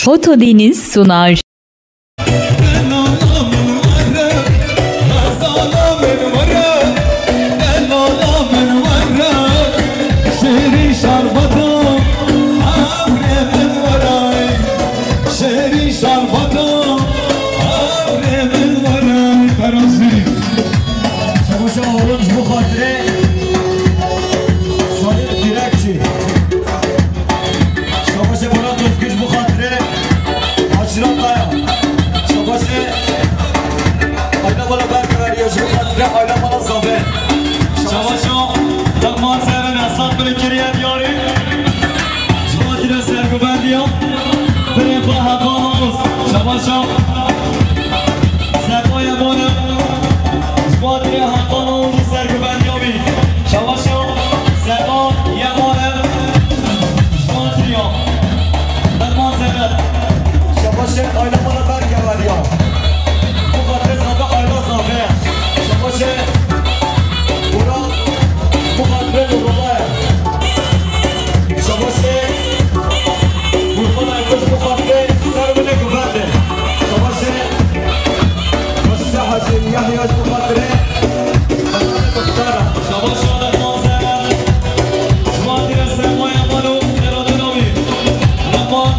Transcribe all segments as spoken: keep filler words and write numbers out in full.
Foto Deniz sunar. Çamaşa Harun ji bo xatirê Salih Direkçî. Şabaşê Murat Özgür ji bo xatirê Aşîra Kaya. Şabaşê Ayla Mala Berkeveriye ji bo xatirê Ayla Mala Zave. Şabaşo Dixman Zerre Esat Birikiriye Diyarî. Ji bo xatirê sergovendiya birê xwe Hakan Oğuz. Şabaşo Sekoye Bonem. Ji bo xatirê Hakan Oğuz û sergovendiya wî. Şabaşo Seba Yemane. Ji bo xatirî ya. Dixman Zerre. Şabaşê Ayla Mala Berkeveriya. Ji bo xatirê Zave Ayla Zave. Şabaşê Burak. Ji bo xatirê Nurullah. Şabaşê Furkan Aykut ji bo xatirê ser binê guvendê. Şabaşê Mesut Hacı Yahya ji bo xatirê Muxtar. Şabaşê Adem Manzara. Ji bo xatirê Sermaya Mano, Erodinovi. Rehman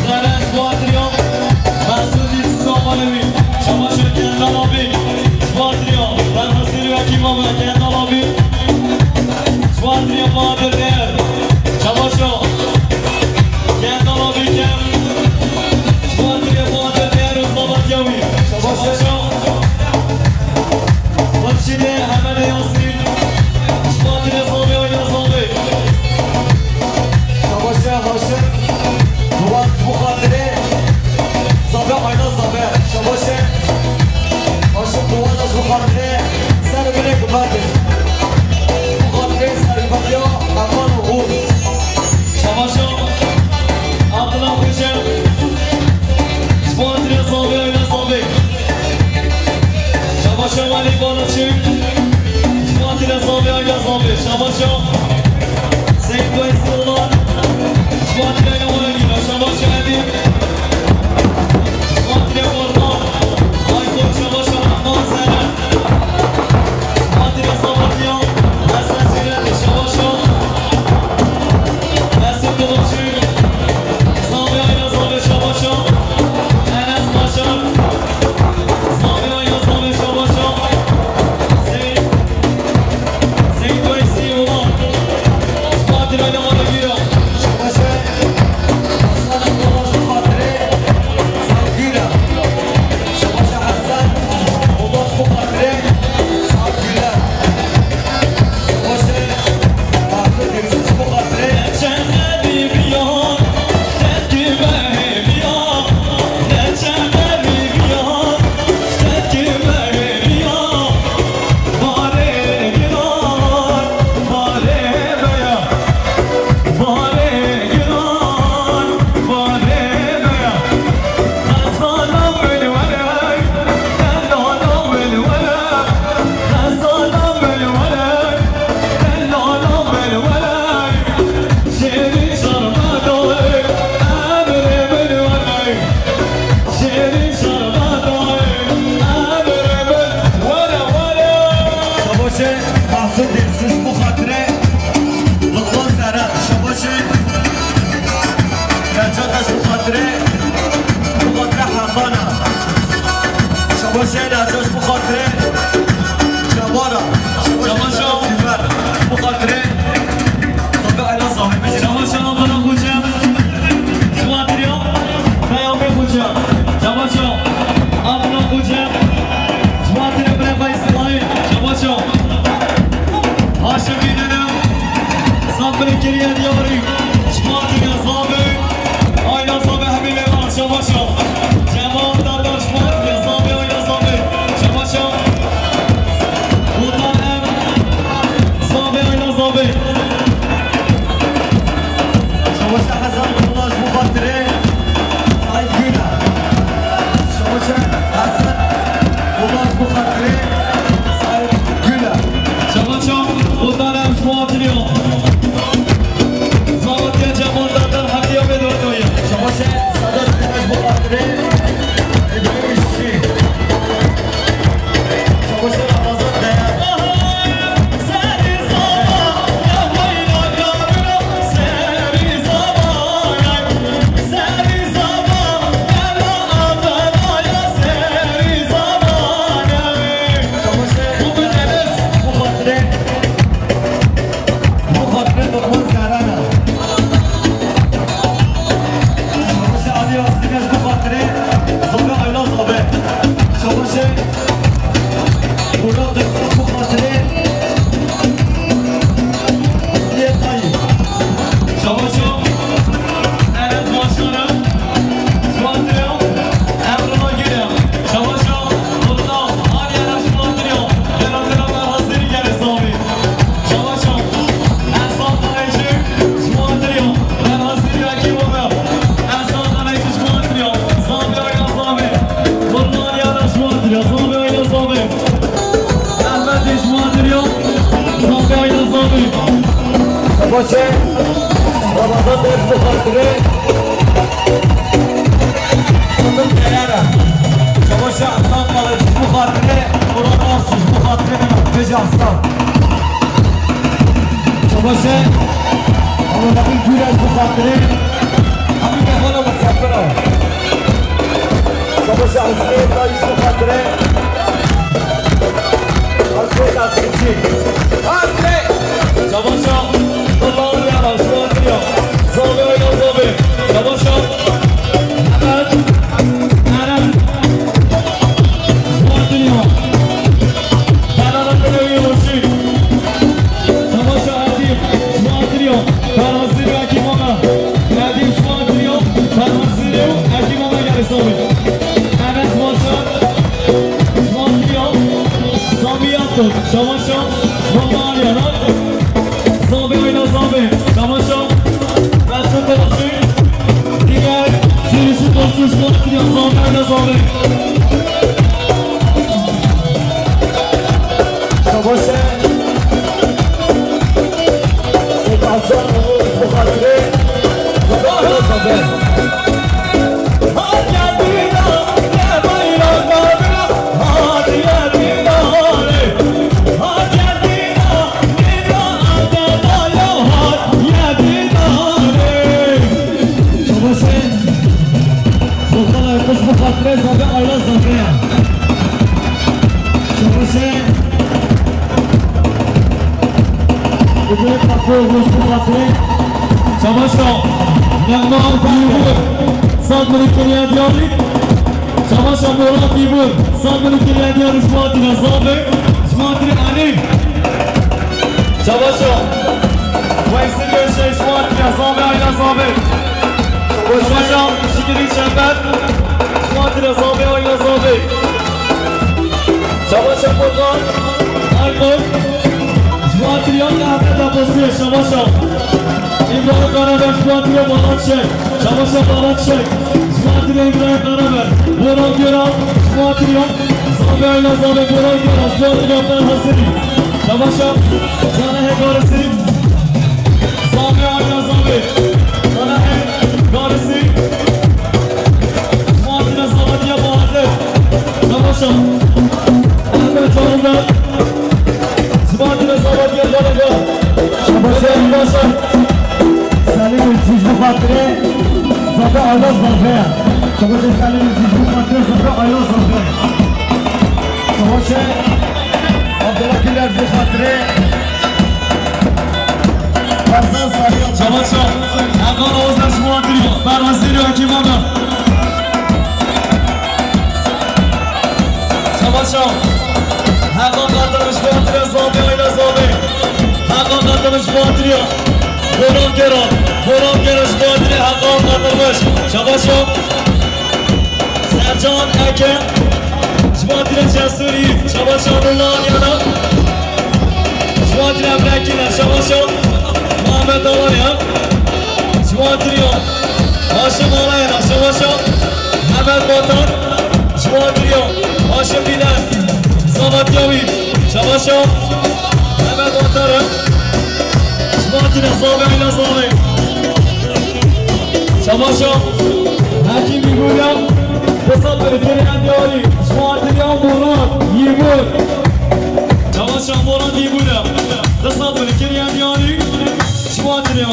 Zara ji bo xatirê Mesut Yusuf Amalevi. Şabaşê Kendal abi. Ji bo xatirê Berhasîl Wekî Mame Kendal abi. Ji bo xatirê Bahadır Değer. Şabaşo. Kendal abi kem. Ji bo xatirê Bahadır Değer û Sabat Yawî. Şabaşo. Xurşîdê Hemedê Yasîn. Ji bo xatirê Zobê Oyna Zobê. Şabaşe Haşim. Duvar ji bo xatirê Zabe Ayna Zabe. Şabaşe Aşık Doğan, ji bo xatirê ser binê guvendê. Ji bo xatirê sergovendiya Hakan Oğuz. Şabaşo Abdullah Hoca. Ji bo xatirê Zabe Ayna Zabe. Şabaşo Malik Balıkçı. Ji bo xatirê Zabe Ayna Zabe. Şabaşo Seyit Veysel Ulan. Ji bo xatirê Ayna Mala Gîra. Şabaşo Edîb. Şabaşê Bordan, Aykut, şabaşê Rehman Zere. Şabaşê Sabatya, Hasan Sîreti, şabaşê Mesut Kılıççı. Zave Ayna Zave, şabaşê Enes Başar. Zave Ayna Zave, şabaşê Seyit. Seyit Veysî Ulan. Şabaşê Ayna Mala Gîra. Şabaşê Hasan Abdullah ji bo xatirê Seyit Gîra. Şabaşê Hasan Abdullah ji bo xatirê Seyit Gîra. Şabaşê Mahsûd Yusuf ji bo xatirê. Şabaşê Mahsûd Dilsiz ji bo xatirê Luqman Serhat. Şabaşê Necat ji bo xatirê, ji bo xatirê Haqana. Şabaşê Necat ji bo xatirê Cemala. Şabaşê Serhat Silver ji bo xatirê Tabi Ayla Zahî. Şabaşê Abdullah Hoca. Ji bo xatirê Peyamê Hoca. Şabaşo Abdullah Hoca. Ji bo xatirê birê xwe Îsmaîl. Şabaşo Haşim Bînene. Sabirê kiriye diyarî. Ji bo xatirê Zabê. Ayna Zabê hemî mêvan. Şabaşo Cemal Dadar. Ji bo xatirê Zabê, Ayna Zabê. Şabaşo Sultan Em. Zabê, Ayna Zabê. Şabaşe Hasan Kulaş ji bo xatirê Seyit Gula. Şabaşe Hasan Kulaş ji bo xatirê Seyit Gula. Şabaşe Sultan Em ji bo xatirê Zawatiya Cemal Dadar hediya bê dawetiya. Şabaşe Şabaşê Ramazan Bey, bu xatirê. Kızım Değer'e. Şabaşê Hasan Balıcı, bu xatirê. Murat Arsız, bu xatirê. Gece Hasan. Şabaşê Murat Gürez, bu xatirê. Abi de bana bu sapıra. Şabaşê Hüseyin Dayı, bu xatirê. Hüseyin Aksıncı. Hadi. Şabaşa, Allah'ım ya, şuan ya. Zabe ya zabe. Şabaşa. Hemen. Eren. Şuan ya. Beraber böyle bir hoşçuk. Şabaşa Adil. Şuan ya. Beraber bir akimana. Adil şuan ya. Beraber bir akimana geldi zabe. Enes Başar. Şuan ya. Sami Yaptı. Şabaşa. Normal yana. Zabe oyna zabe. Şabaşa. Mesut Öztürk. Diğer sürücü dostu Şuan ya. Zabe oyna zabe. Şabaşa. Seyit Hasan Oğuz bu xatirê. Zabe oyna zabe. Şabaşê. Bokala kuş bu xatirê zabe ayla zabe ya. Şabaşê. Şabaşa. Nexma Dîbur. Sed milî kiriye diyarî. Şabaşa Murat Dîbur. Sed milî kiriye diyarî ji Fatî Nezabê. Ji Fatî Elî. Şabaşa. Weysî Göşe ji Fatî Nezabê, Ayla Zabê. Şabaşa. Şikirî Çember. Ji Fatî Nezabê, Ayla Zabê. Şabaşa Furkan Aykut. Ji bo Atirya Qehmet Abbasî, şabaşa. Îbrahim Karaber, ji bo Atirya Baran Çek. Şabaşa Baran Çek. Ji bo Atirya Îbrahim Karaber. Boran Göral, ji bo Atirya. Zabe Ayla Zabe, Boran Göral, ji bo Atirya Ferhat Serî. Şabaşa Zane Hekarisi. Zabe Ayla Zabe. Zane Hekarisi. Ji bo Atirya Zavadiya Bahadır. Şabaşa. Ahmet Canlı'da. Ji bo Atirya Zavadiya Bahadır. Şabaşa. Başar. Selim Cüzlü Fatire. Zabe Ayla Zabe. Şabaşa Selim Cüzlü Fatire. Zabe Ayla Zabe. Şabaşa. Abdullah Güler bu xatirê. Barzan Sarıya. Çamaşo. Hakan Oğuzlar ji bo Atirya. Berhezirî Hekîm Amer. Çamaşo. Hakan Katılmış ji bo Atirya, Zabe Ayla Zabe. Hakan Katılmış ji bo Atirya. Boran Keran. Boran Keran ji bo Atirya. Hakan Katılmış. Çamaşo. Sercan Eke. Ji bo Atirya Cesur Yiğit. Çamaşo Nurlan Yana. Ji bo Atirya Emre Kiner. Çamaşo Muhammed Alanya. Ji bo Atirya Haşim Alanya. Çamaşo Mehmet Batar. Ji bo Atirya Haşim Bilal. Zavat Yavi. Çamaşo Mehmet Batar. Ji bo Atirya Zabe Ayla Zabe. Çamaşo. Hekîm Yîbûr ya. Di sed bin kiriye diyarî. Ji bo Atirya Murat Yîbûr. Çamaşo Murat Yîbûr ya. Di sed bin kiriye diyarî. Ji bo Atirya.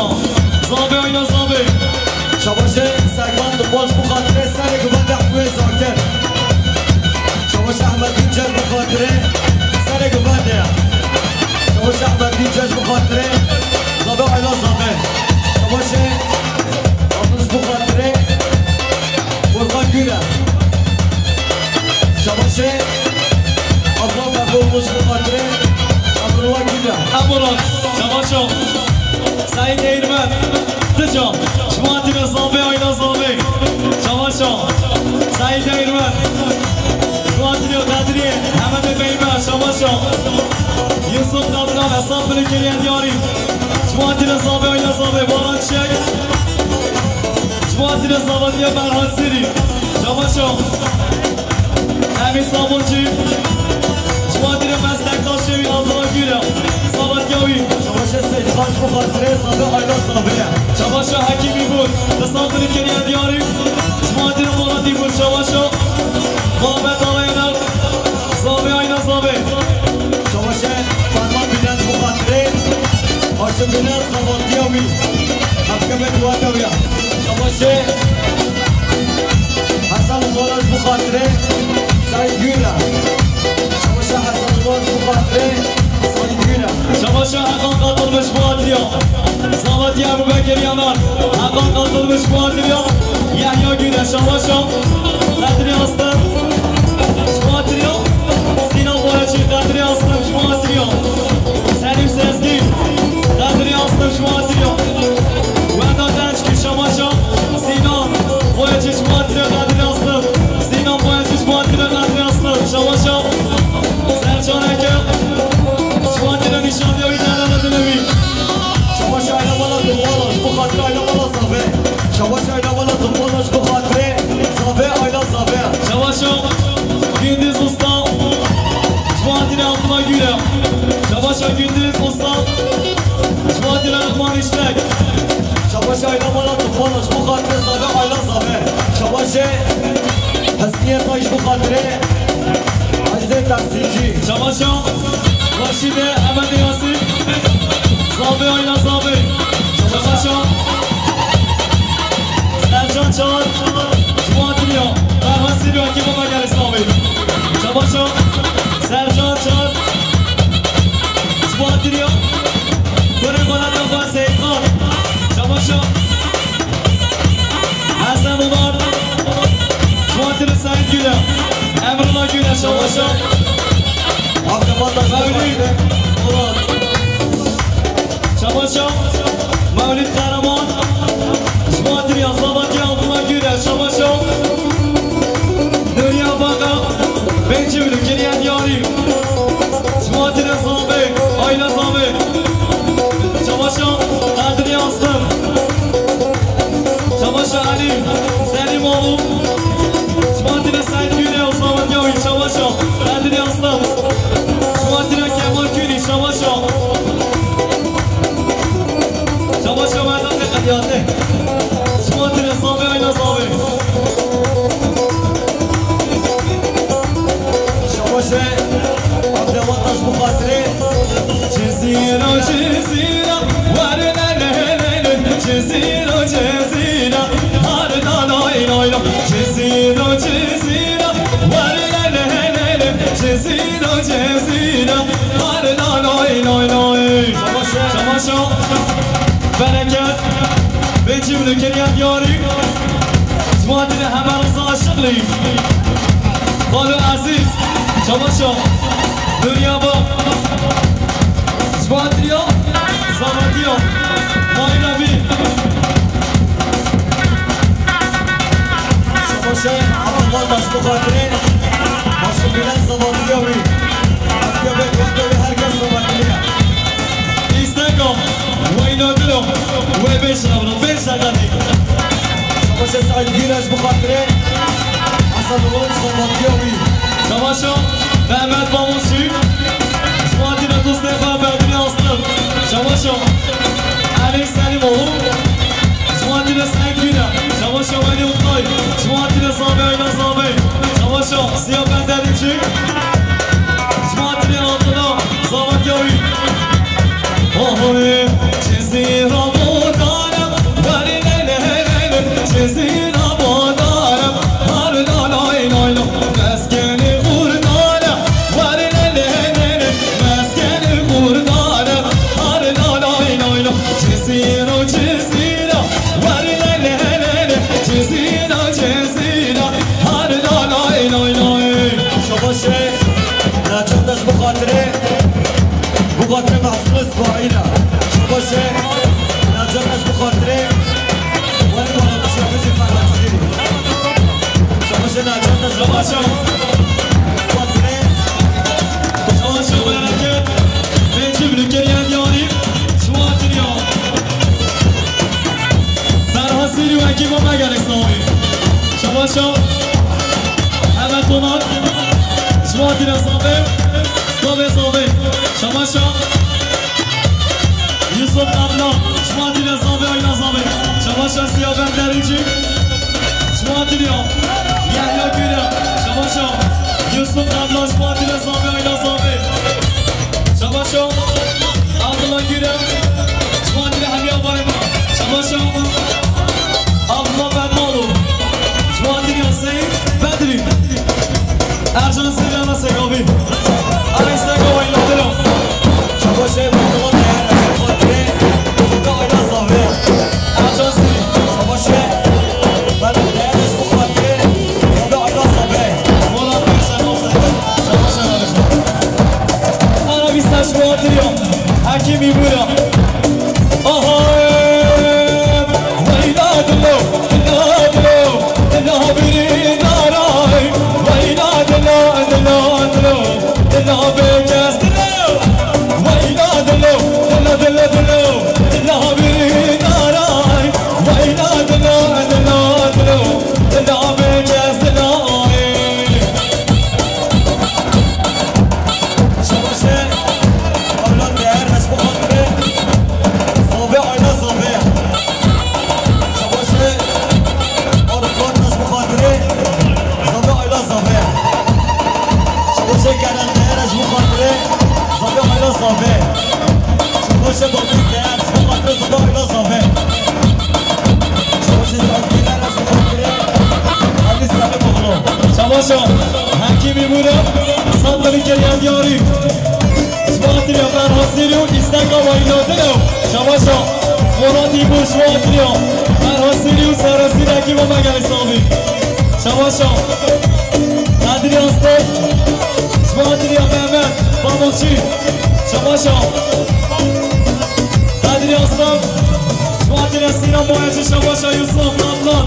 Zabe Ayla Zabe. Çamaşo Serkan Dikbaş bu xatirê serê guva dehwê Zakir. Çamaşo Ahmet Güncel bu xatirê serê guva de. Çamaşo Ahmet Güncel bu xatirê. Zabe Ayla Zabe. Çamaşo Abdulus bu xatirê. Furkan Güler. Çamaşo Abdullah Ferdoğlu bu xatirê. Abdullah Güler. Aburan. Çamaşo. Saîd Eğirmen. Dica. Ji bo Atirya Zabe, Ayla Zabe. Çamaşo. Saîd Eğirmen. Ji bo Atirya Kadriye. Hemedê Beyme. Çamaşo. Yusuf Kaptan, Esat Bilikiriye Diyarî. Ji bo Atirya Zabe, Ayla Zabe, Baran Çiçek. Ji bo Atirya Zavadiya Ferhat Serî. Çamaşo. Emî Sabunçî. Ji bo Atirya meslektaşê wî Abdullah Gül e. Zavadiya wî. Ji bo xatirê Zavê Ayla Zavê ye. Çabaşa Hekîmî bû. Di sandinî kiriye diyarî. Ji bo Adîna Muratî bû. Çabaşa Muhammed Alayna. Zavê Ayla Zavê. Çabaşa Fatma Bülent ji bo xatirê. Aşim Bülent zavatiya wî. Hevkeve duwata wî ya. Çabaşa Hasan Umar ji bo xatirê. Saîd Gül e. Çabaşa Hasan Umar ji bo xatirê. Saîd Gül e. Çabaşa Hakan Katılmış bu hatırıyor. Zavatiya Ebu Bekir Yanar. Hakan Katılmış bu hatırıyor. Yahya Güneş Avaşa. Kadri Aslan. Ji bo hatiriya. Sinan Boyacı, Kadri Aslan, ji bo hatiriya. Selim Sezgin. Kadri Aslan, ji bo hatiriya. Weda Dençki, Şamaşa. Sinan Boyacı, ji bo hatiriya, Kadri Aslan. Sinan Boyacı, ji bo hatiriya, Kadri Aslan. Şamaşa. Sercan Eker. Ji bo hatiriya nîşandiya wî, Delala Dilewî. Şamaşa Ayla Bala Dumbala, ji bo xatirê Ayla Bala Zavê. Şamaşa Ayla Bala Dumbala, ji bo xatirê Zavê Ayla Zavê. Şamaşa Gündüz Usta, ji bo hatiriya Abdullah Güle. Şamaşa Gündüz Usta, ji bo hatiriya Rahman İşlek. Şamaşa Ayla Bala Dumbala, ji bo xatirê Zavê Ayla Zavê. Şamaşa Hesniye Tay, ji bo xatirê Aziz Taksicî. Şamaşa Raşîdê Ehmedê Yasîn. Zavê Ayla Zavê. Şamaşa Sercan Çağar. Ji bo hatiriya. Ferhan Sîryo, ekîba me gelê Zavê. Şamaşa Sercan Çağar. Ji bo hatiriya. Kurê Xaneta Xan Seyîd Xan. Şamaşa Hasan Umar. Ji bo hatiriya Saîd Güle. Emrullah Güle, Şamaşa. Mevlüt Polat. Şamaşa Mevlüt Kahraman. Ji bo hatiriya Zavatiya Abdullah Güle, Şamaşa Nuriye Baka. Pêncî Bilûkiriye diyarî. Ji bo hatiriya Zavê, Ayla Zavê. Şamaşa Kadriye Aslan. Şamaşa Elî, Selîmoğlu. Ji bo hatiriya Seîd Gülê û Zavatiya wî, Şamaşa Kadriye Aslan. Ji bo hatiriya Kemal Kûnî, Şamaşa. Şamaşa Mehmet Qediyatê. Ji bo hatiriya Zavê, Ayla Zavê. Şabaşê Abdewata ji bo xatirê. Cezîra, Cezîra, were le le le le. Cezîra, Cezîra, har la lay lay la. Cezîra, Cezîra, were le le le le. Cezîra, Cezîra, har la lay lay lay. Şabaşê. Şabaşa. Bereket. Pêncî Bilûkiriya diyarî. Ji bo hatiriya Heme Riza Aşiqlî. Xalo Ezîz. Şabaşa. Nuriye Bak. Ji bo hatiriya Zavatiya. Mayra Bî. Şabaşê Abdullah Taş bo xatirê. Aşiq Bülent Zavatiya wî. Aşiq Bülent Zavatiya wî, herkes Zavatiya. Îsteka. Weyna dilo. Wê bêş rabro. Bêş dakika dî. Şabaşê Saîd Gîreş bo xatirê Hasan Oğuz Zavatiya wî. Şabaşa Mehmet Bamusçu. Ji bo hatiriya dostê xwe Bedrî Aslan. Şabaşa Elî Selîmoğlu. Ji bo hatiriya Seîd Gîre. Şabaşa Welî Oktay. Ji bo hatiriya Zavê Ayna Zavê. Şabaşa Ziya Benderîçî. Ji bo hatiriya Abdullah Zavatiya wî. Ohoy, Cezîra Bodarem, wari lay lay lay lay, Cezîra Bodarem, har la lay lay lay, meskenê Xurdarem, wari lay lay lay lay, meskenê Xurdarem, har la lay lay lay, Cezîra, Cezîra, wari lay lay lay lay, Cezîra, Cezîra, har la lay lay lay. Şabaşê, Necat ez bi xatirê. Bu xatirê Mahsun İsmail'e. Şabaşê Necat ez bu xatirê. Weli bana dışarıcı Ferhat Siri. Şabaşê Necat ez bu xatirê. Xatirê. Şabaşê bereket. Pêncî Bilûkiriya diyarî. Şuatir ya. Ferhat Siri û ekîba me gelek slavî. Şabaşa. Hemen Polat. Şuatir ya Sabê. Sabê Sabê. Şabaşa. Yusuf Abla, şima dile zavê, ayna zavê. Şabaşa Siyaben Derici. Şima dile. Yahya Güre. Şabaşa. Yusuf Abla, şima dile zavê, ayna zavê. Şabaşa. Abdullah Güre. Şima dile Hemiya Bayma. Şabaşa. Abdullah Bedmalo. Şima dile Seyit Bedri. Ercan Seyit Ana Seyit abi. Ay Seyit abi, inandırım. Şabaşa. Hakîmî bûra. Aha, weyla dilo, dilo, dilo, dilo birî naray. Weyla dilo, dilo, dilo. Dila bê kes dilo, weyla dilo, dilo, dilo, dilo, dila bê naray, weyla dilo, dilo, dilo, dila bê kes dilo. Şabaşe, ewlad değer, ez bu xatirê, zavê ayna zavê. Şabaşê, Arıklar, ez bu xatirê, zavê ayla zavê. Şabaşê, Kerem Değer, ez bu xatirê, zavê ayla zavê. Şabaşê, Babî Değer, ez bu xatirê, zavê ayla zavê. Şabaşê, Zazgîler, ez bu xatirê, Ali Selim oğlu. Şabaşa, Hakîmî bûra, sandalî keriya diyarî. Ji bo xatirê Ferha Sêrî û îsteka wayînatine û şabaşa Muratî bû ji bo xatirê Ferha Sêrî û serasîrekî bo me gelê sabî. Şabaşa Qedrî Aslan, ji bo xatirê Mehmet Babaşî. Şabaşa Qedrî Aslan, ji bo xatirê Sînan Boyacî. Şabaşa Yusuf Adnan,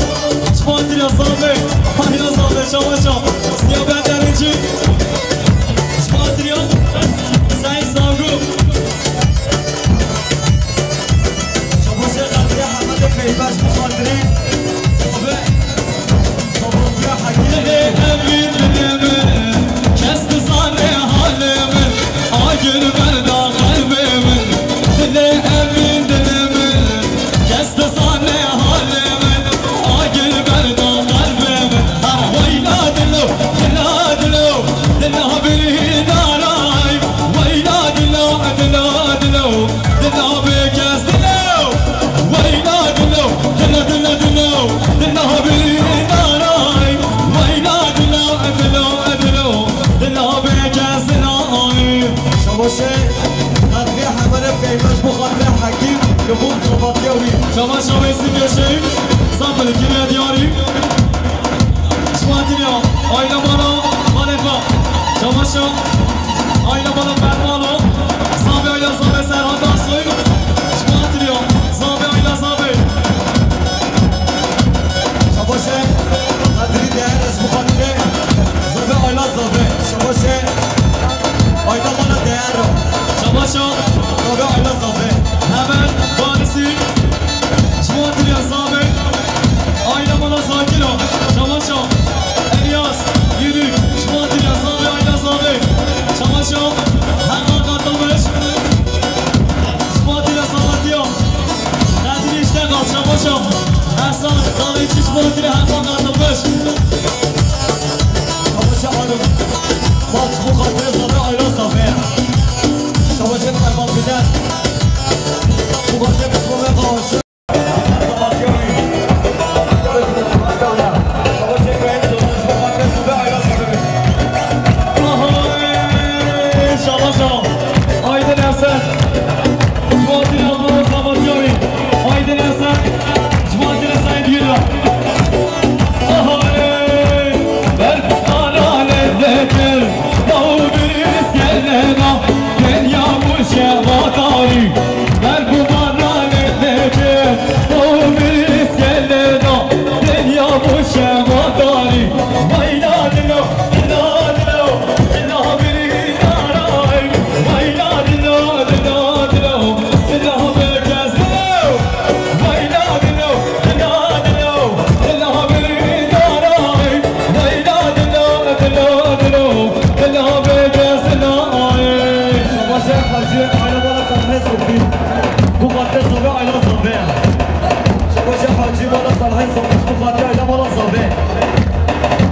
ji bo xatirê Zafê, Hayra Zafê. Şabaşa Siya Benderîcî. Ji bo xatirê Seyîd Zangu. Şabaşê Qedrê Hemedê Feybez, ji bo xatirê Zafê, Zafê Hekîm. Dilê Emîn, dilê min, kes dizane halê min, agir berda qelbê min. Dilê Emîn, dilê min, kes dizane halê min, agir berda qelbê min. Her weyla dilo, dila dilo, dila birî naray. Weyla dilo, dilo, dilo, dila bê kes dilo. Weyla dilo, dilo, dilo, dilo, dila birî naray. Weyla dilo, dilo, dilo, dila bê kes dilo. Şabaşê Qedrê Hemedê Feybez, ji bo xatirê Hekîm, li bo zafatiya wî. Şabaşa Wesîm Yaşayî, Zafê li kiriya diyarî. Ji bo xatirê aîla mala Xalê xwe. Şabaşa aîla mala Fermalo. Zafê aîla Zafê Serhan Dasoy. Ji bo xatirê Zafê aîla Zafê. Şabaşê Qedrî Değer, ez bu xatirê Zafê aîla Zafê. Şabaşê aîla mala Değer. Şabaşa Zafê aîla Zafê. Hemen Parisî. Ji bo xatirê Zafê. Aîla mala Zakîra. Şabaşa Elyas Yürük. Ji bo xatirê Zafê, aîla Zafê. Şabaşa Heqa Katılmış. Ji bo xatirê Salatiya. Qedrî Iştegal. Şabaşa Ehsan Kalayçî. Ji bo xatirê Heqa Katılmış. Şabaşa Arif. Bak, ji bo xatirê Zafê, aîla Zafê. Şabaşa Ferman Bilen. Bu başa bir soru kalsın. Aydın Esen. Aydın Esen. Salih Salih ji bo xatirê aîla mala Zavê.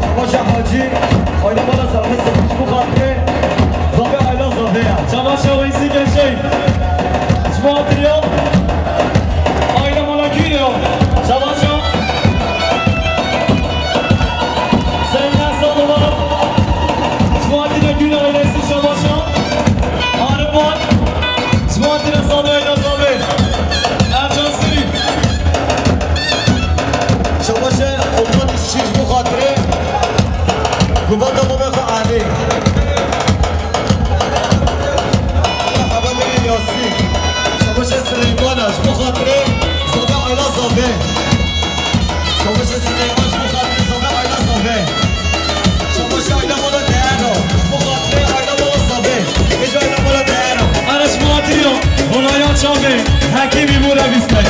Şabaşa Hacî, aîla mala Salih Salih ji bo xatirê Zavê aîla Zavê ya. Şabaşa Weysî Gençey. Ji bo xatirê aîla mala Gül ya. Şabaşa. Sen ne sağ ol. Ji bo xatirê Gül ailesi şabaşa. Arif Wan. Ji bo xatirê Zavê aîla Zavê. Ercan Sirî. Şabaşe Okan Işçi ji bo xatirê guvenda babê xwe Elî. Hemedê Yasîn. Şabaşe Sileyman ji bo xatirê Zavê aîla Zavê. Şabaşe Sileyman ji bo xatirê Zavê aîla Zavê. Şabaşe aîla mala Deera ji bo xatirê aîla mala Zavê. Êjo aîla mala Deera. Ara ji bo xatirê Ronaya Çavê Hekîmî bû re bîste.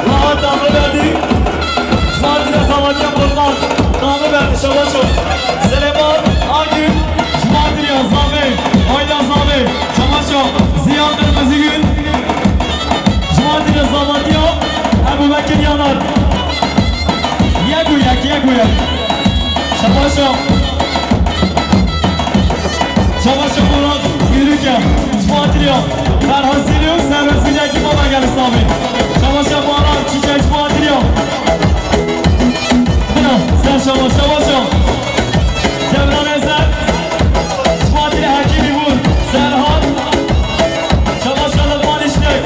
Rahat name verdî. Ji bo xatirê Samatiya Burhan name verdî. Şabaş o. Süleyman Akgün, ji bo xatirê Zavê, aîla Zavê. Şabaş o. Ziya Kırmızıgül, ji bo xatirê Samatiya Ebu Bekir Yanar. Yek û yek, yek û yek. Şabaş o. Şabaş o Murat Yürüke. Ji bo xatirê Ferhan Sîlî û Server Sîlî ekîpa Meger Îslamî. Şabaş o Baran Çiçek ji bo xatirê. Bira, sen şabaş, şabaş o. Cemran Ezer. Ji bo xatirê Hekîmî Bûr. Serhat. Şabaş o Lukman Îştek.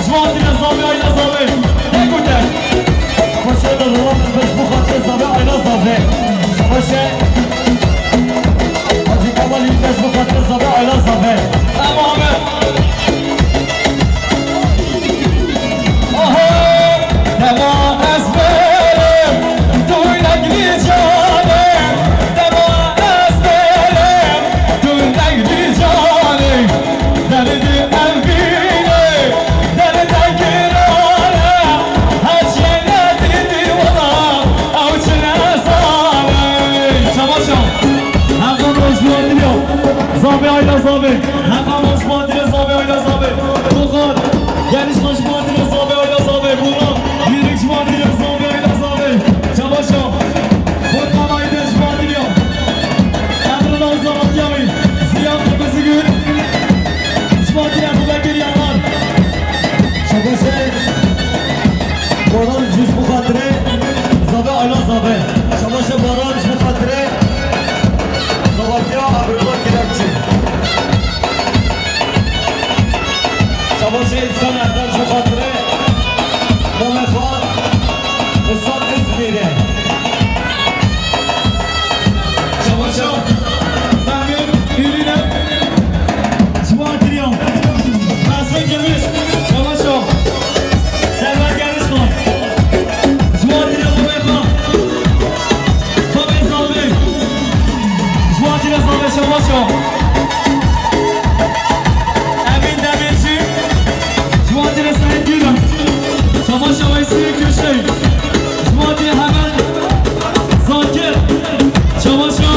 Ji bo xatirê Zavê, aîla Zavê. Tek û tek. Şabaşê de Roland Kırmızı bu xatirê Zavê, aîla Zavê. Şabaşê Hacı Kemal İlmez bu xatirê Zavê, aîla Zavê. Tamam abi. Aha! Dema ez berim, tu negli canê. Dema ez berim, tu negli canê. Derdê ev bîne, derdê girane, her çi nedîtî wina, ew çi nezane. Şabaş o. Heqan roj bi xatirê Zavê, aîla Zavê. Heqan roj bi xatirê Zavê, aîla Zavê. Dogan, Geniş roj bi xatirê Zavê, aîla Zavê. Buran, Yürük ji bo xatirê Zavê, aîla Zavê. Şabaş o. Furkan Aydın ji bo xatirê Emrullah Uzamatiyawi, Ziya Kırmızıgül, ji bo xatirê Ebu Bekir Yanar. Şabaşê Baran ji bo xatirê Zavê, aîla Zavê. Şabaşê Baran ji bo xatirê Zavatiya Emrullah Kirekçi. Şabaşê Îskan Erdem ji bo xatirê Ji bo hatirê Hemed Zakir, Çabaşa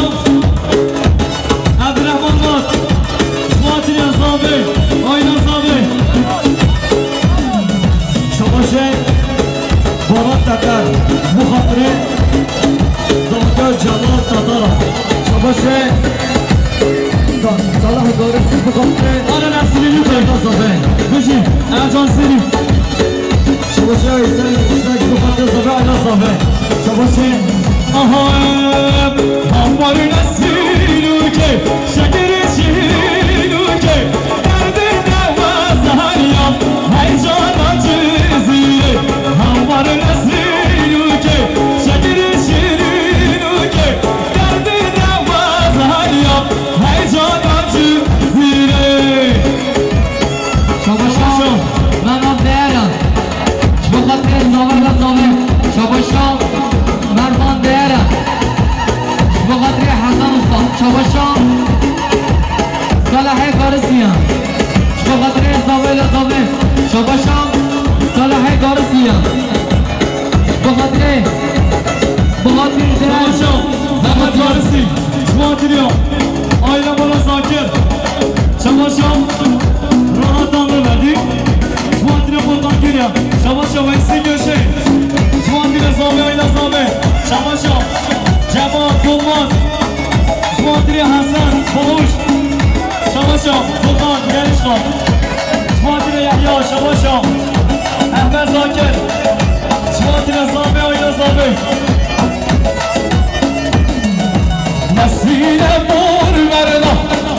Ebdurehman Mat, ji bo hatirê Zavê, Ayna Zavê. Çabaşê Balat Teter, ji bo xatirê Zavê Celal Tetera. Çabaşê Sa-, Salah Garis, ji bo xatirê Ana Nesrî Lûkê. Ayna Zavê. Bijî, Ercan Sêrî. Şabaşa Hüseyin Kuşnak, ji bo xatirê Zavê, Ayna Zavê. Şabaşê. Aha, em, hembarî Nesrî Lûkê, şekirê şîrî Lûkê, derdê dewa zahariya, heycana Cizîrê. Hembarî Nesrî Lûkê, şekirê şîrî Lûkê, derdê dewa zahariya, heycana Cizîrê. Şabaşa Mervan Değera. Ji bo xatirê Zavê la Zavê. Şabaşa Mervan Değera. Ji bo xatirê Hasan Usta. Şabaşa Salahê Garisiya. Ji bo xatirê Zavê la Zavê. Şabaşa Salahê Garisiya. Ji bo xatirê, bo xatirê Değer. Şabaşa Mehmet Garisi. Ji bo xatirê Ayna Mala Zakir. Şabaşa Rahat Tanrı verdi. Ji bo hatirê Furkan Gürya. Şabaşa Veysi Göşe. Ji bo hatirê Zavê, Ayna Zavê. Şabaşa Cemal Dolmaz. Ji bo hatirê Hasan Baluş. Şabaşa Furkan Gelişkan. Ji bo hatirê Yahya. Şabaşa Ehmed Zakir. Ji bo hatirê Zavê, Ayna Zavê. Nesrîne mor merna,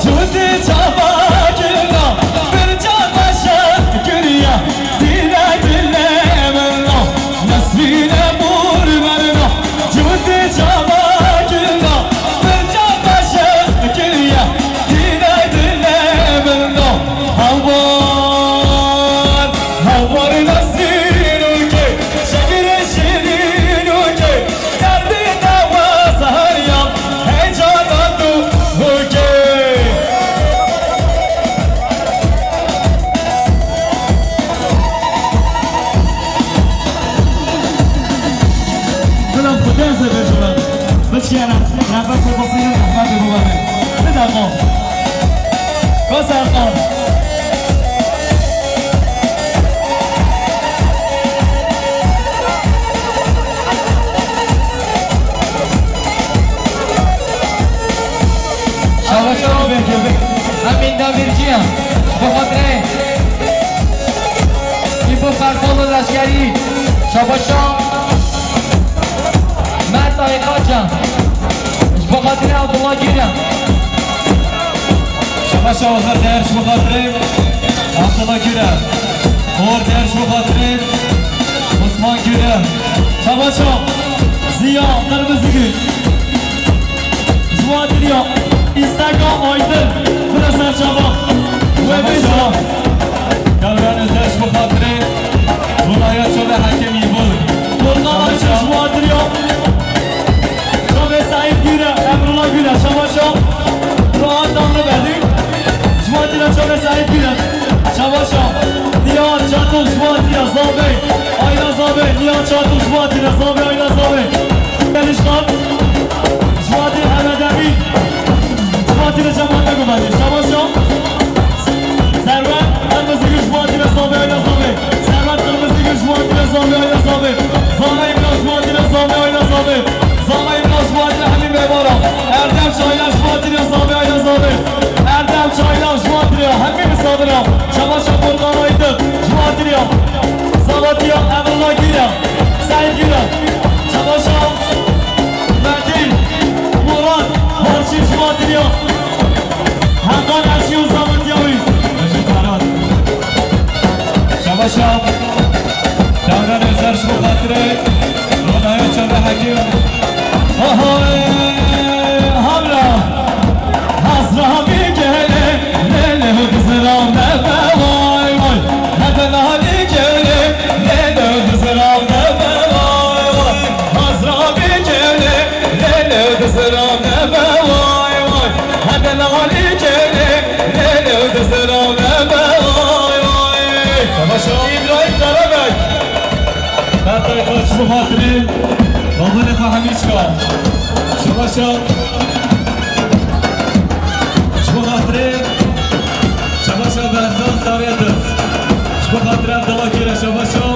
cûdê çava girna, bir çava şeh kiriya, dîne dile merna. Nesrîne mor merna, cûdê çava girna, bir çava şeh kiriya, dîne dile merna. Hawar, hawar Nesrî Lûkê, şekirê şîrî Lûkê. Derdê dewa zahariya, heycana tu hûkê. Bilam xwe dê ez ê bêjim. Biçiyene, nefes xwe bixwînin, rehmetê bibere. Bide xwe. Ko Serkan. Şabaşa Hemîn Demirciyan, ji bo xatirê Îbo Fertal û Leşkerî, şabaşa Mert Ayxacan, ji bo xatirê Abdullah Gîran. Şabaşa Oxir Değer, ji bo xatirê Abdullah Gîran. Oxir Değer, ji bo xatirê Osman Gîran. Şabaşa Ziya Qirmizigül. Ji bo hatiriya Îsteka Aydin, bira ser çava. We bêje. Şabaşa. Devran Özer, ji bo xatirê Ronaya Çavê Hekîm Îbol. Furkan Ayşe, ji bo hatiriya Çavê Seîd Gîre, Emrullah Gîre, şabaşa. Rahat Tanrı verdi. Ji bo hatiriya Çavê Seîd Gîre, şabaşa. Nihan Çatuk, ji bo hatiriya Zavê, Ayna Zavê, Nihan Çatuk, ji bo hatiriya Zavê, Ayna Zavê. Gelişkan. Ji bo hatiriya Hemedemî. Ji bo hatiriya cemaata guvenê. Şabaşa. Serwet Qirmizîgil, ji bo hatiriya Zavê, Ayna Zavê. Serwet Qirmizîgil, ji bo hatiriya Zavê, Ayna Zavê. Zana Îmran, ji bo hatiriya Zavê, Ayna Zavê. Zana Îmran, ji bo hatiriya hemî mêvana. Erdem Çaylan, ji bo hatiriya Zavê, Ayna Zavê. Erdem Çaylan, ji bo hatiriya hemî misafiran. Şabaşa Furkan Aydın, ji bo hatiriya Zavatiya Emrullah Gîre. Seîd Gîre. Şabaşa Metin, Murat, Barçî, ji bo hatiriya Heqan Erşî û Zavatiya wî. Mecîd Ferhat. Şabaşa Devran Özer, ji bo xatirê Ronaya Çavê Hekîm. Ahoy, hamra. Hazra bî gelê, lê lê dizira me be vay vay. Hebe nalî gelê, lê lê dizira me be vay vay. Hazra bî gelê, lê lê dizira me be vay vay. Hebe nalî gelê, lê lê dizira me be vay vay. Şabaşa. İbrahim Karabek. Berkay Koç. Xatirê Babanê xwe Hemîşka. Şebaşa. Ji bo xatirê Şebaşa Berzan Saretis. Ji bo xatirê Abdullah Kêre Şebaşa.